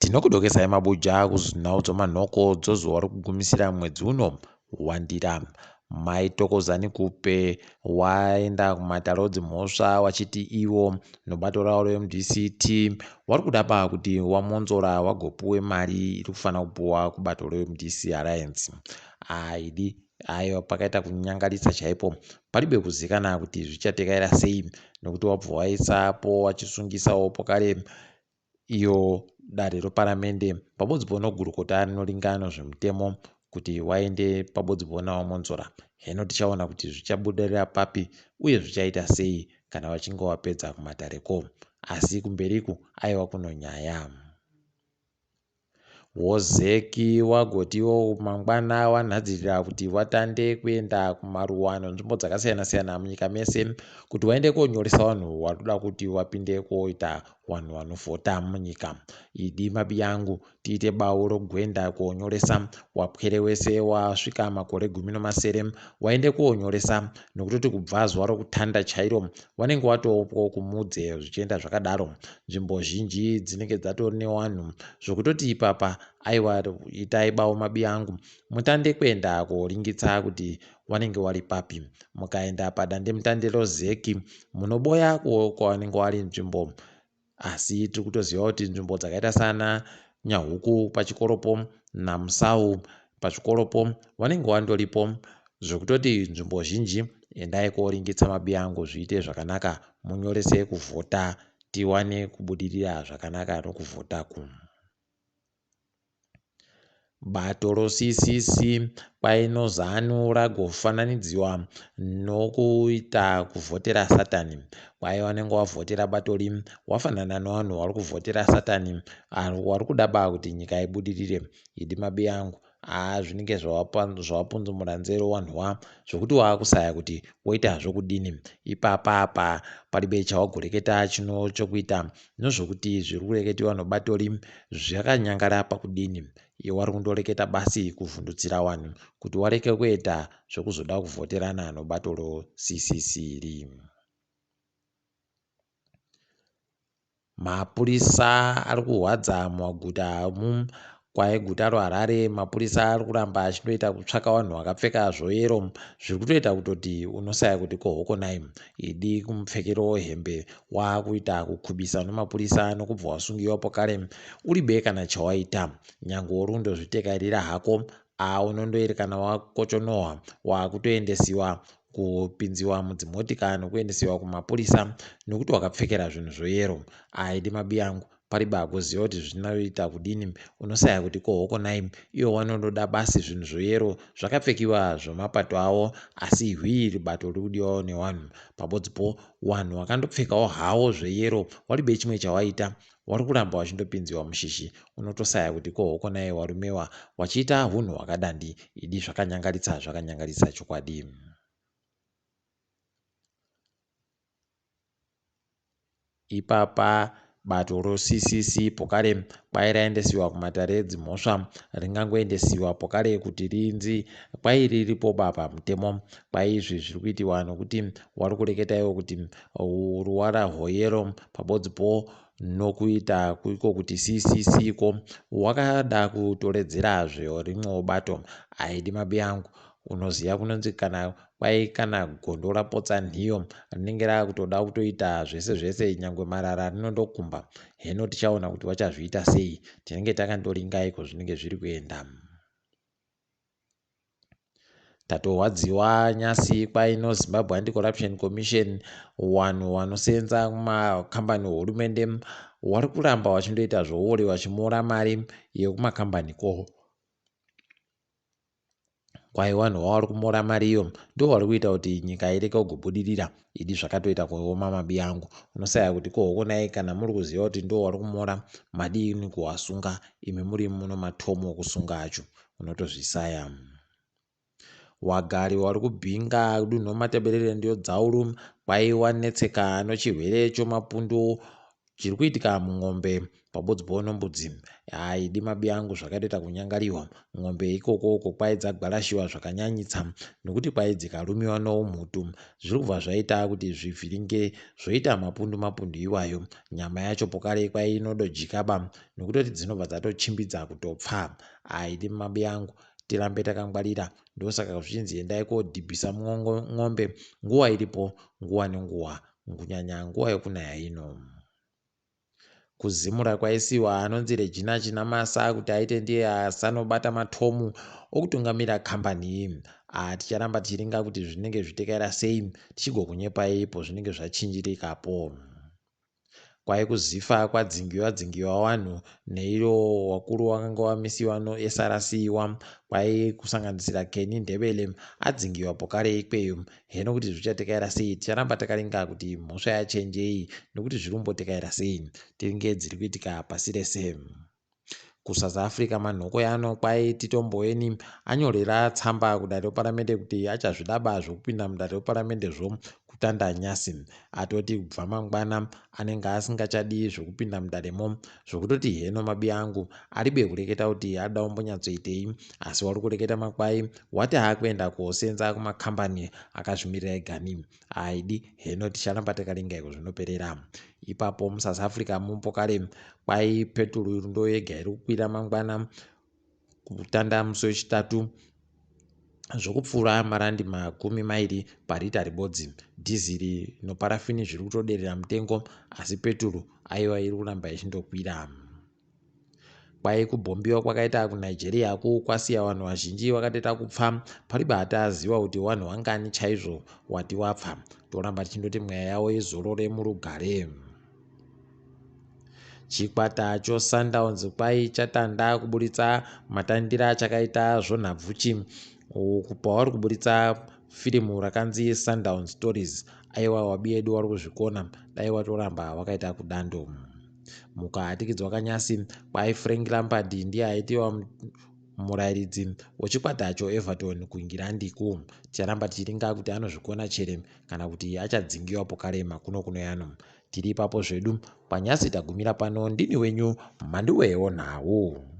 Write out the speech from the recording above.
Tinokudokesai mabuja kuzvinhau dzomanhoko dzozuva rokugumisira mwedzi uno wandira. Mai Thokozani Khupe waenda kumatare odzimhosva wachiti ivo nobato ravo reMDCT wari kuda pa kuti waMwonzora wagopuwe mari iri kufanira kupuwa kubato reMDC Alliance. Aidi aiwa pakaita kunyangaritsa chaipo paribe kuzikana kuti zvichatekaira sei nokuti wabva waisapo wachisungisawo pokare iyo dare roparamende pabodzipo nogurukota rinoringana zvemutemo kuti waende pabodzipo nawaMwonzora. Heno tichaona kuti zvichabudirira papi uye zvichaita sei kana vachinge wapedza kumatareko. Asi kumberiku aiwa kunonyaya. Wozeki wagotiwo mangwana wanhadzirira kuti watande kuenda kumaruwa nenzvimbo dzakasiyana siyana munyika mese kuti waende konyoresa vanhu watoda kuti wapinde koita vanhu vanovhota munyika. Idi mabiyangu tiite bawo rogwenda konyoresa wapwere wese wasvika makore 17 waende konyoresa nokutoti kubva zuva rokutanda chairo wanenge watopo kumudze zvichienda zvakadaro. Nzvimbo zhinji dzinenge dzatori newanhu zvokutoti ipapa aiwa itai bawo mabiyangu mutande kuenda koringitsa kuti wanenge wari papi. Mukaenda padandemutande rozeki munoboya kwawanenge wari nzvimbo asi tiri kutoziva kuti nzvimbo dzakaita sana Nyahuku pachikoropo naMusau pachikoropo wanenge wandoripo zvekutoti nzvimbo zhinji endai koringitsa mabiyangu zviite zvakanaka munyorese kuvhota tiwane kubudirira zvakanaka nokuvhota ku. Bato roCCC kwaino Zanu ragofananidziwa nokuita kuvhotera Satani. Kwai wanenge wavhotera bato ri wafanana nevanhu vari kuvhotera Satani wari kuda ba kuti nyika ibudirire. Idi mabiyangu haa zvinenge zvawapunzumura nzero wanhuwa zvokuti waakusaya kuti woita zvokudini ipapa apa paribe chawagoreketa chino chokuita nozvokuti zviri kureketiwa nobatori zvakanyangara pakudini iwe wari kundoreketa basi kuvhundutsira wanhu kuti wareke kuita zvokuzoda kuvhoterana nobato roCCC iri. Mapurisa ari kuhwadza mumaguta umu kwaiguta roHarare mapurisa ari kuramba achindoita kutsvaka vanhu vakapfeka zvoyero zviri kutoita kutoti unosaya kuti ko hokonai idi kumupfekero hembe waakuita kukubisa nemapurisa nokubva wasungiwa pokare uri be kana chawaita nyange uri kundozvitekairira hako a unondoerekana wakochonohwa waakutoendesiwa kupinziwa mudzimotika nokuendesiwa kumapurisa nokuti wakapfekera zvinhu zvoyero aidi mabiyangu paribe agoziva kuti zvinoita kudini unosaya kuti ko hokonai iwo wanondoda basi zvinhu zvoyero zvakapfekiwa zvomapato awo asi hwii bato riri kudiwawo newanhu pabodzipo wanhu wakandopfekawo hawo zveyero waribe chimwe chawaita wari kuramba wachindopinziwa mushishi unotosaya kuti ko hokonai warumewa wachiita hunhu hwakadandi idi zvakanyangaritsa zvakanyangaritsa chokwadi. Ipapa bato roCCC pokare kwai raendesiwa kumatare edzimhosva ringangoendesiwa pokare kuti rinzi kwai riripo ba pamutemo. Kwai izvi zviri kuitiwa nokuti wari kureketa iwo kuti ruwara rweyero pabodzipo nokuita iko kuti CCC ko wakada kutoredzera zverimwewo bato. Aidi mabiyangu unoziva kunonzi kana kwai kana gondo rapotsa nhiyo rinenge rakutoda kutoita zvese zvese nyangwe marara rinondokumba heno tichaona kuti wachazviita sei tinenge takandoringa iko zvinenge zviri kuenda. Tatorwadziwa nyasi kwaino Zimbabwe Anti-Corruption Commission wanhu wanosenza kumakambani ehurumende wari kuramba wachindoita zvouori wachimora mari yekumakambani ko kwai wanhu wavari kumora mari iyo ndo wari kuita kuti nyika ireke kugobudirira idi zvakatoita kuoma mabi angu unosaya kuti ko hokonai kana muri kuziva kuti ndo wari kumora madini kuwasunga imi muri muno matomo okusunga acho unotozvisaya. Wagari wari kuBinga dunhu Matabeleland yodzauru kwaiwa netseka nochirwere chomapundu. Chiri kuitika mun'ombe pabodzbo nombudzi haidi mabiyangu zvakatoita kunyangariwa. N'ombe ikoko uko kwai dzagwarashiwa zvakanyanyitsa nokuti kwai dzikarumiwa noumhutu zviri kubva zvaita kuti zvivhiringe zvoita mapundu mapundu iwayo. Nyama yacho pokare kwai inododyikaba nokutoti dzinobva dzatochimbidza kutopfa. Haidi mabiyangu tirambe takangwarira ndosaka zvichinzi endai kodhibhisa n'ombe nguva iripo nguva nenguva kunyanya nguva yokunaya ino. Kuzimura kwaisiwa anonzi Regina Chinamasa kuti aite ndiye asanobata matomu okutungamira kambani iyi. Ah, ticharamba tichiringa kuti zvinenge zvitekaira sei tichigokunyepai pozvinenge zvachinjirikapo. Kwai kuZifa kwadzingiwa dzingiwa wanhu neiro wakuru wakanga wamisiwa noSRC wa kwai kusanganisira Kenny Ndebele adzingiwa pokare ikweyo. Heno kuti zvichatekaira sei ticharamba takaringa kuti mhosva yachenjei nokuti zviri kumbotekaira sei tiringe dziri kuitika pasi rese. KuSouth Africa manhoko ano kwai Tito Mboweni anyorera tsamba kudare reparamende kuti achazvidaba zvokupinda mudare reparamende zvo kutanda nyasi. Atoti kubva mangwana anenge asingachadi zvokupinda mudaremo zvokutoti heno mabi angu aribe kureketa kuti ada kumbonyatsoitei asi wari kureketa makwai wati akuenda kosenza kumakambani akazvimirira egani haidi heno ticharamba takaringa iko zvinoperera ipapo muSouth Africa mupokare kwai peturu ndo yega iri kukwira mangwana kutanda musi wechitatu zvokupfuura marandi 20 parita ribodzi. Dhiziri noparafini zviri kutoderera mutengo asi peturu aiwa iri kuramba ichindokwira. Kwai kubhombiwa kwakaita kuNigeria ku kwasiya vanhu vazhinji vakatoita kupfa paribe ati aziva kuti vanhu vangani chaizvo wati wapfa. Toramba tichindoti mweya yavo izorore murugare. Chikwata choSundowns kwai chatanda kuburitsa matandira achakaita zvonhabvuchi pavari kuburitsa firimu rakanzi Sundowns Stories. Aiwa wabi yedu wari kuzvikona dai watoramba wakaita kudando. Mukahatikidzwa kanyasi kwai Frank Lampard ndiye aitiwa murairidzi wechikwata choEverton kuIngirandi ku. Ticharamba tichiringa kuti anozvikona chere kana kuti achadzingiwa pokare makuno kuno yano. Tiri ipapo zvedu kwanyasi tagumira pano ndini wenyu Mhanduwe wonhau.